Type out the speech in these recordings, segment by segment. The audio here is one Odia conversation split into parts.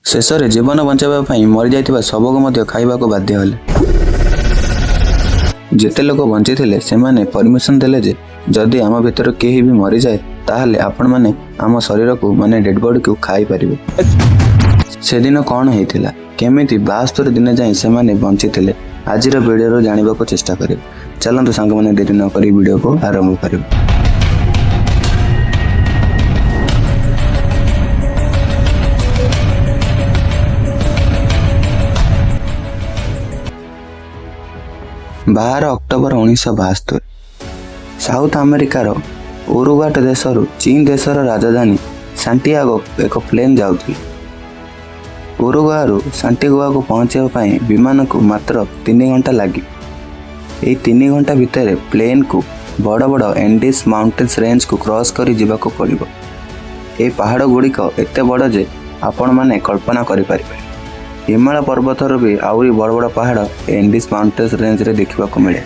ଶେଷରେ ଜୀବନ ବଞ୍ଚାଇବା ପାଇଁ ମରିଯାଇଥିବା ଶବକୁ ମଧ୍ୟ ଖାଇବାକୁ ବାଧ୍ୟ ହେଲେ। ଯେତେ ଲୋକ ବଞ୍ଚିଥିଲେ, ସେମାନେ ପରମିସନ ଦେଲେ ଯେ ଯଦି ଆମ ଭିତରୁ କେହି ବି ମରିଯାଏ, ତାହେଲେ ଆପଣମାନେ ଆମ ଶରୀରକୁ, ମାନେ ଡେଡ୍ ବଡିକୁ ଖାଇପାରିବେ। ସେଦିନ କ'ଣ ହେଇଥିଲା, କେମିତି 72 ଦିନ ଯାଏଁ ସେମାନେ ବଞ୍ଚିଥିଲେ, ଆଜିର ଭିଡ଼ିଓରୁ ଜାଣିବାକୁ ଚେଷ୍ଟା କରିବେ। ଚାଲନ୍ତୁ ସାଙ୍ଗମାନେ, ଡେରି ନ କରି ଭିଡ଼ିଓକୁ ଆରମ୍ଭ କରିବା। 12 ଅକ୍ଟୋବର 1972, ସାଉଥ ଆମେରିକାର ଉରୁଗୁଏ ଦେଶରୁ ଚିଲି ଦେଶର ରାଜଧାନୀ ସାଣ୍ଟିଆଗୋ ଏକ ପ୍ଲେନ୍ ଯାଉଥିଲା। ଉରୁଗୁଏରୁ ସାଣ୍ଟିଆଗୋକୁ ପହଞ୍ଚିବା ପାଇଁ ବିମାନକୁ ମାତ୍ର 3 ଘଣ୍ଟା ଲାଗିବ। ଏହି 3 ଘଣ୍ଟା ଭିତରେ ପ୍ଲେନ୍କୁ ବଡ଼ ବଡ଼ ଏଣ୍ଡିସ୍ ମାଉଣ୍ଟେନ୍ସ ରେଞ୍ଜକୁ କ୍ରସ୍ କରି ଯିବାକୁ ପଡ଼ିବ। ଏହି ପାହାଡ଼ ଗୁଡ଼ିକ ଏତେ ବଡ଼ ଯେ ଆପଣମାନେ କଳ୍ପନା କରିପାରିବେ। ହିମାଳୟ ପର୍ବତରୁ ବି ଆହୁରି ବଡ଼ ବଡ଼ ପାହାଡ଼ ଏଣ୍ଡିସ୍ ମାଉଣ୍ଟେନ୍ସ ରେଞ୍ଜରେ ଦେଖିବାକୁ ମିଳେ।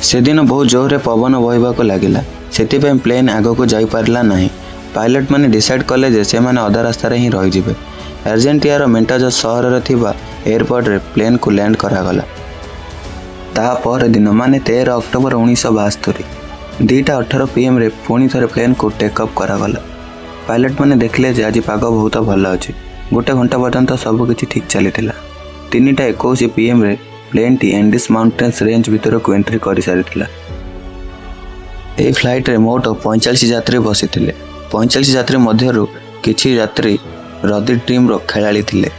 ସେଦିନ ବହୁତ ଜୋରରେ ପବନ ବହିବାକୁ ଲାଗିଲା। ସେଥିପାଇଁ ପ୍ଲେନ୍ ଆଗକୁ ଯାଇପାରିଲା ନାହିଁ। ପାଇଲଟମାନେ ଡିସାଇଡ୍ କଲେ ଯେ ସେମାନେ ଅଧା ରାସ୍ତାରେ ହିଁ ରହିଯିବେ। ଆର୍ଜେଣ୍ଟିନାର ମେଣ୍ଡୋଜା ସହରରେ ଥିବା ଏୟାରପୋର୍ଟରେ ପ୍ଲେନ୍କୁ ଲ୍ୟାଣ୍ଡ କରାଗଲା। ତା ପରଦିନ, ମାନେ 13 ଅକ୍ଟୋବର 1972, 2:18 ପିଏମ୍ରେ ପୁଣି ଥରେ ପ୍ଲେନ୍କୁ ଟେକ୍ ଅଫ୍ କରାଗଲା। ପାଇଲଟମାନେ ଦେଖିଲେ ଯେ ଆଜି ପାଗ ବହୁତ ଭଲ ଅଛି। ଗୋଟେ ଘଣ୍ଟା ପର୍ଯ୍ୟନ୍ତ ସବୁକିଛି ଠିକ୍ ଚାଲିଥିଲା। 3:21 ପିଏମ୍ରେ ପ୍ଲେନ୍ଟି ଏଣ୍ଡିସ୍ ମାଉଣ୍ଟେନ୍ସ ରେଞ୍ଜ ଭିତରକୁ ଏଣ୍ଟ୍ରି କରିସାରିଥିଲା। ଏହି ଫ୍ଲାଇଟ୍ରେ ମୋଟ 45 ଯାତ୍ରୀ ବସିଥିଲେ। 45 ଯାତ୍ରୀ ମଧ୍ୟରୁ କିଛି ଯାତ୍ରୀ ରଗ୍ବି ଟିମ୍ର ଖେଳାଳି ଥିଲେ।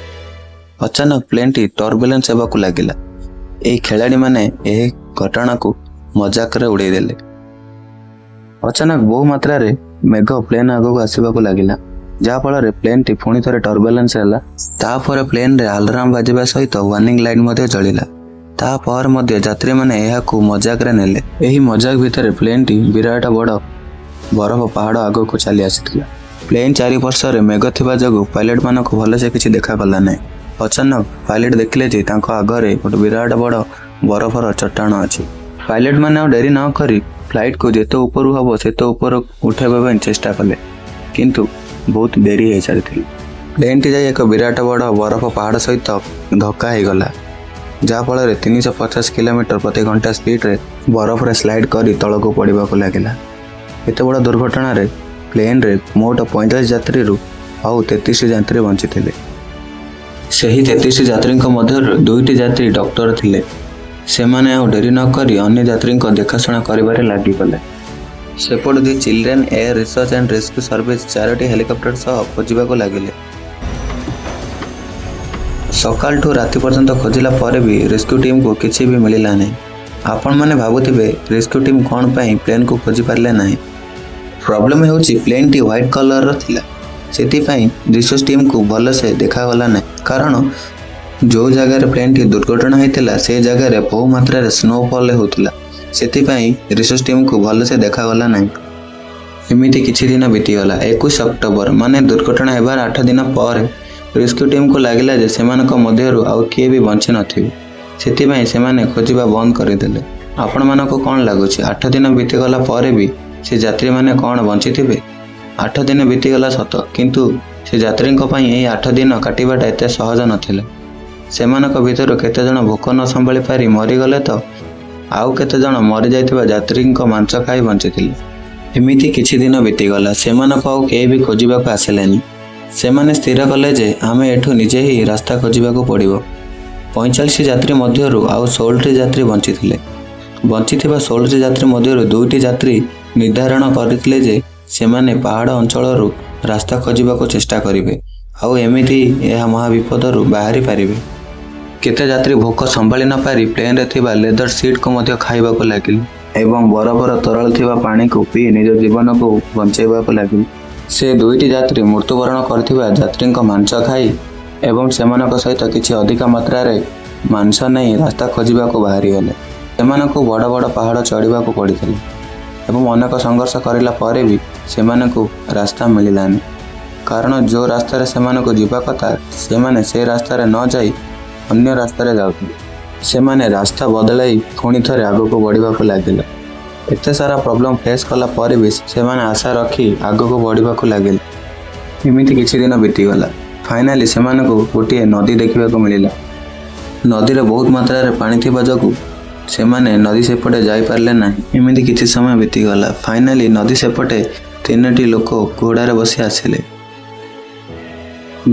ଅଚାନକ ପ୍ଲେନ୍ଟି ଟର୍ବୁଲେନ୍ସ ହେବାକୁ ଲାଗିଲା। ଏହି ଖେଳାଳିମାନେ ଏହି ଘଟଣାକୁ ମଜାକରେ ଉଡ଼େଇଦେଲେ। ଅଚାନକ ବହୁ ମାତ୍ରାରେ ମେଘ ପ୍ଲେନ୍ ଆଗକୁ ଆସିବାକୁ ଲାଗିଲା, ଯାହାଫଳରେ ପ୍ଲେନ୍ଟି ପୁଣି ଥରେ ଟର୍ବୁଲେନ୍ସ ହେଲା। ତାପରେ ପ୍ଲେନ୍ରେ ଆଲାର୍ମ ବାଜିବା ସହିତ ୱାର୍ଣ୍ଣିଂ ଲାଇଟ୍ ମଧ୍ୟ ଜଳିଲା। ତାପରେ ମଧ୍ୟ ଯାତ୍ରୀମାନେ ଏହାକୁ ମଜାକରେ ନେଲେ। ଏହି ମଜାକ ଭିତରେ ପ୍ଲେନ୍ଟି ବିରାଟ ବଡ଼ ବରଫ ପାହାଡ଼ ଆଗକୁ ଚାଲି ଆସିଥିଲା। ପ୍ଲେନ୍ ଚାରିପାର୍ଶ୍ୱରେ ମେଘ ଥିବା ଯୋଗୁଁ ପାଇଲଟମାନଙ୍କୁ ଭଲସେ କିଛି ଦେଖାଗଲା ନାହିଁ। ଅଚାନକ ପାଇଲଟ ଦେଖିଲେ ଯେ ତାଙ୍କ ଆଗରେ ଗୋଟେ ବିରାଟ ବଡ଼ ବରଫର ଚଟ୍ଟାଣ ଅଛି। ପାଇଲଟମାନେ ଆଉ ଡେରି ନ କରି ଫ୍ଲାଇଟକୁ ଯେତେ ଉପରୁ ହବ ସେତେ ଉପର ଉଠାଇବା ପାଇଁ ଚେଷ୍ଟା କଲେ, କିନ୍ତୁ ବହୁତ ଡେରି ହେଇସାରିଥିଲା। ପ୍ଲେନ୍ଟି ଯାଇ ଏକ ବିରାଟ ବଡ଼ ବରଫ ପାହାଡ଼ ସହିତ ଧକ୍କା ହେଇଗଲା, ଯାହାଫଳରେ 350 କିଲୋମିଟର ପ୍ରତି ଘଣ୍ଟା ସ୍ପିଡ଼ରେ ବରଫରେ ସ୍ଲାଇଡ୍ କରି ତଳକୁ ପଡ଼ିବାକୁ ଲାଗିଲା। ଏତେ ବଡ଼ ଦୁର୍ଘଟଣାରେ ପ୍ଲେନ୍ରେ ମୋଟ 45 ଯାତ୍ରୀରୁ ଆଉ 33 ଯାତ୍ରୀ ବଞ୍ଚିଥିଲେ। ସେହି 33 ଯାତ୍ରୀଙ୍କ ମଧ୍ୟରୁ ଦୁଇଟି ଯାତ୍ରୀ ଡକ୍ଟର ଥିଲେ। ସେମାନେ ଆଉ ଡେରି ନ କରି ଅନ୍ୟ ଯାତ୍ରୀଙ୍କ ଦେଖାଶୁଣା କରିବାରେ ଲାଗିଗଲେ। ସେପଟୁ The Chilean Air Research and Rescue Service ଚାରୋଟି ହେଲିକପ୍ଟର ସହ ଖୋଜିବାକୁ ଲାଗିଲେ। ସକାଳଠୁ ରାତି ପର୍ଯ୍ୟନ୍ତ ଖୋଜିଲା ପରେ ବି ରେସ୍କ୍ୟୁ ଟିମ୍କୁ କିଛି ବି ମିଳିଲା ନାହିଁ। ଆପଣମାନେ ଭାବୁଥିବେ, ରେସ୍କ୍ୟୁ ଟିମ୍ କ'ଣ ପାଇଁ ପ୍ଲେନ୍କୁ ଖୋଜି ପାରିଲେ ନାହିଁ। ପ୍ରୋବ୍ଲେମ୍ ହେଉଛି, ପ୍ଲେନ୍ଟି ହ୍ୱାଇଟ୍ କଲର୍ର ଥିଲା। ସେଥିପାଇଁ ରିସର୍ଚ୍ଚ ଟିମ୍କୁ ଭଲସେ ଦେଖାଗଲା ନାହିଁ, କାରଣ ଯେଉଁ ଜାଗାରେ ପ୍ଲେନ୍ଟି ଦୁର୍ଘଟଣା ହେଇଥିଲା, ସେ ଜାଗାରେ ବହୁ ମାତ୍ରାରେ ସ୍ନୋଫଲ୍ ହେଉଥିଲା। ସେଥିପାଇଁ ରିସର୍ଚ୍ଚ ଟିମ୍କୁ ଭଲସେ ଦେଖାଗଲା ନାହିଁ। ଏମିତି କିଛି ଦିନ ବିତିଗଲା। 21 ଅକ୍ଟୋବର, ମାନେ ଦୁର୍ଘଟଣା ହେବାର 8 ଦିନ ପରେ, ରେସ୍କ୍ୟୁ ଟିମ୍କୁ ଲାଗିଲା ଯେ ସେମାନଙ୍କ ମଧ୍ୟରୁ ଆଉ କିଏ ବି ବଞ୍ଚି ନଥିବେ। ସେଥିପାଇଁ ସେମାନେ ଖୋଜିବା ବନ୍ଦ କରିଦେଲେ। ଆପଣମାନଙ୍କୁ କ'ଣ ଲାଗୁଛି, 8 ଦିନ ବିତିଗଲା ପରେ ବି ସେ ଯାତ୍ରୀମାନେ କ'ଣ ବଞ୍ଚିଥିବେ? 8 ଦିନ ବିତିଗଲା ସତ, କିନ୍ତୁ ସେ ଯାତ୍ରୀଙ୍କ ପାଇଁ ଏହି 8 ଦିନ କାଟିବାଟା ଏତେ ସହଜ ନଥିଲା। ସେମାନଙ୍କ ଭିତରୁ କେତେଜଣ ଭୋକ ନ ସମ୍ଭାଳି ପାରି ମରିଗଲେ ତ ଆଉ କେତେଜଣ ମରିଯାଇଥିବା ଯାତ୍ରୀଙ୍କ ମାଂସ ଖାଇ ବଞ୍ଚିଥିଲେ। ଏମିତି କିଛି ଦିନ ବିତିଗଲା। ସେମାନଙ୍କୁ ଆଉ କେହି ବି ଖୋଜିବାକୁ ଆସିଲେନି। ସେମାନେ ସ୍ଥିର କଲେ ଯେ ଆମେ ଏଠୁ ନିଜେ ହିଁ ରାସ୍ତା ଖୋଜିବାକୁ ପଡ଼ିବ। 45 ଯାତ୍ରୀ ମଧ୍ୟରୁ ଆଉ 16ଟି ଯାତ୍ରୀ ବଞ୍ଚିଥିଲେ। ବଞ୍ଚିଥିବା 16ଟି ଯାତ୍ରୀ ମଧ୍ୟରୁ ଦୁଇଟି ଯାତ୍ରୀ ନିର୍ଦ୍ଧାରଣ କରିଥିଲେ ଯେ ସେମାନେ ପାହାଡ଼ ଅଞ୍ଚଳରୁ ରାସ୍ତା ଖୋଜିବାକୁ ଚେଷ୍ଟା କରିବେ ଆଉ ଏମିତି ଏହା ମହାବିପଦରୁ ବାହାରି ପାରିବେ। କେତେ ଯାତ୍ରୀ ଭୋକ ସମ୍ଭାଳି ନ ପାରି ପ୍ଲେନ୍ରେ ଥିବା ଲେଦର ସିଟ୍କୁ ମଧ୍ୟ ଖାଇବାକୁ ଲାଗିଲେ ଏବଂ ବରଫର ତରଳ ଥିବା ପାଣିକୁ ପିଇ ନିଜ ଜୀବନକୁ ବଞ୍ଚାଇବାକୁ ଲାଗିଲେ। ସେ ଦୁଇଟି ଯାତ୍ରୀ ମୃତ୍ୟୁବରଣ କରିଥିବା ଯାତ୍ରୀଙ୍କ ମାଂସ ଖାଇ ଏବଂ ସେମାନଙ୍କ ସହିତ କିଛି ଅଧିକ ମାତ୍ରାରେ ମାଂସ ନେଇ ରାସ୍ତା ଖୋଜିବାକୁ ବାହାରିଗଲେ। ସେମାନଙ୍କୁ ବଡ଼ ବଡ଼ ପାହାଡ଼ ଚଢ଼ିବାକୁ ପଡ଼ିଥିଲା ଏବଂ ଅନେକ ସଂଘର୍ଷ କରିଲା ପରେ ବି ସେମାନଙ୍କୁ ରାସ୍ତା ମିଳିଲାନି, କାରଣ ଯେଉଁ ରାସ୍ତାରେ ସେମାନଙ୍କୁ ଯିବା କଥା, ସେମାନେ ସେ ରାସ୍ତାରେ ନ ଯାଇ ଅନ୍ୟ ରାସ୍ତାରେ ଯାଉଥିଲେ। ସେମାନେ ରାସ୍ତା ବଦଳାଇ ପୁଣି ଥରେ ଆଗକୁ ବଢ଼ିବାକୁ ଲାଗିଲେ। ଏତେ ସାରା ପ୍ରୋବ୍ଲେମ୍ ଫେସ୍ କଲା ପରେ ବି ସେମାନେ ଆଶା ରଖି ଆଗକୁ ବଢ଼ିବାକୁ ଲାଗିଲେ। ଏମିତି କିଛି ଦିନ ବିତିଗଲା। ଫାଇନାଲି ସେମାନଙ୍କୁ ଗୋଟିଏ ନଦୀ ଦେଖିବାକୁ ମିଳିଲା। ନଦୀରେ ବହୁତ ମାତ୍ରାରେ ପାଣି ଥିବା ଯୋଗୁଁ ସେମାନେ ନଦୀ ସେପଟେ ଯାଇପାରିଲେ ନାହିଁ। ଏମିତି କିଛି ସମୟ ବିତିଗଲା। ଫାଇନାଲି ନଦୀ ସେପଟେ ତିନୋଟି ଲୋକ ଘୋଡ଼ାରେ ବସି ଆସିଲେ।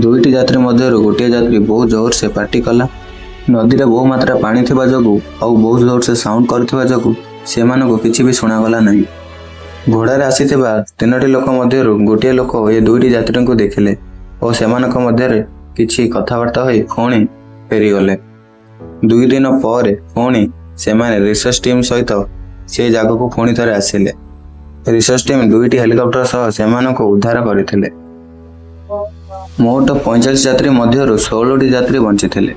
ଦୁଇଟି ଯାତ୍ରୀ ମଧ୍ୟରୁ ଗୋଟିଏ ଯାତ୍ରୀ ବହୁତ ଜୋରସେ ପାଟି କଲା। ନଦୀରେ ବହୁ ମାତ୍ରାରେ ପାଣି ଥିବା ଯୋଗୁଁ ଆଉ ବହୁତ ଜୋରସେ ସାଉଣ୍ଡ କରୁଥିବା ଯୋଗୁଁ ସେମାନଙ୍କୁ କିଛି ବି ଶୁଣାଗଲା ନାହିଁ। ଘୋଡ଼ାରେ ଆସିଥିବା ତିନୋଟି ଲୋକ ମଧ୍ୟରୁ ଗୋଟିଏ ଲୋକ ଏ ଦୁଇଟି ଯାତ୍ରୀଙ୍କୁ ଦେଖିଲେ ଓ ସେମାନଙ୍କ ମଧ୍ୟରେ କିଛି କଥାବାର୍ତ୍ତା ହୋଇ ପୁଣି ଫେରିଗଲେ। 2 ଦିନ ପରେ ପୁଣି ସେମାନେ ରିସର୍ଚ୍ଚ ଟିମ୍ ସହିତ ସେ ଜାଗାକୁ ପୁଣି ଥରେ ଆସିଲେ। ରିସର୍ଚ୍ଚ ଟିମ୍ ଦୁଇଟି ହେଲିକପ୍ଟର ସହ ସେମାନଙ୍କୁ ଉଦ୍ଧାର କରିଥିଲେ। ମୋଟ 45 ଯାତ୍ରୀ ମଧ୍ୟରୁ 16ଟି ଯାତ୍ରୀ ବଞ୍ଚିଥିଲେ।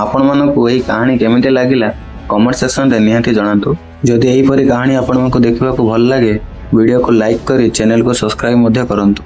ଆପଣମାନଙ୍କୁ ଏହି କାହାଣୀ କେମିତି ଲାଗିଲା, କମେଣ୍ଟ ସେକ୍ସନରେ ନିହାତି ଜଣାନ୍ତୁ। ଯଦି ଏହିପରି କାହାଣୀ ଆପଣଙ୍କୁ ଦେଖିବାକୁ ଭଲ ଲାଗେ, ଭିଡ଼ିଓକୁ ଲାଇକ୍ କରି ଚ୍ୟାନେଲକୁ ସବସ୍କ୍ରାଇବ୍ ମଧ୍ୟ କରନ୍ତୁ।